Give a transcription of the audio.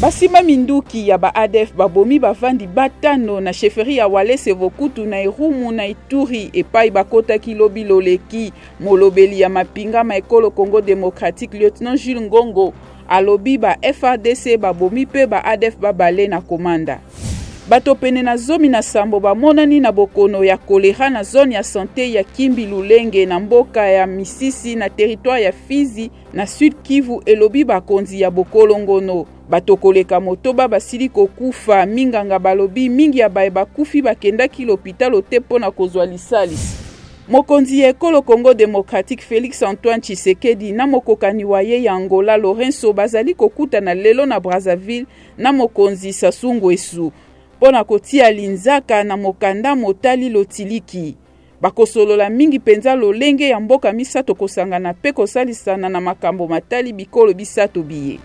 Basimba minduki ya ba ADF babomi bavandi batano na chefferie ya Walese Vokutu na Irumu na Ituri epai bakotaki lobi loleki. Molobeli ya mapinga ma ekolo Congo democratique lieutenant Jules Ngongo alobi ba FARDC babomi mpe ba ADF babale na komanda. Bato pene na 17 bamonani na bokono ya kolera na zone ya sante ya Kimbi Lulenge na mboka ya Misisi na territoire ya Fizi na Sud Kivu, elobi bakonzi ya bokolongono. Bato koleka motoba basili kokufa. Minganga balobi mingi ya baye bakufi bakendaki lopitalo te mpo na kozwa lisalisi. Mokonzi ya ekolo Congo democratique Felix Antoine Tshisekedi na mokokani wa ye ya Angola Lourenço bazali kokutana lelo na Brazzaville na mokonzi Sassou Nguesso mpo na kotia linzaka na mokanda motali lotiliki. Bakosolola mingi mpenza lolenge ya mboka misato kosangana mpe kosalisana na makambo matali bikolo bisato biye.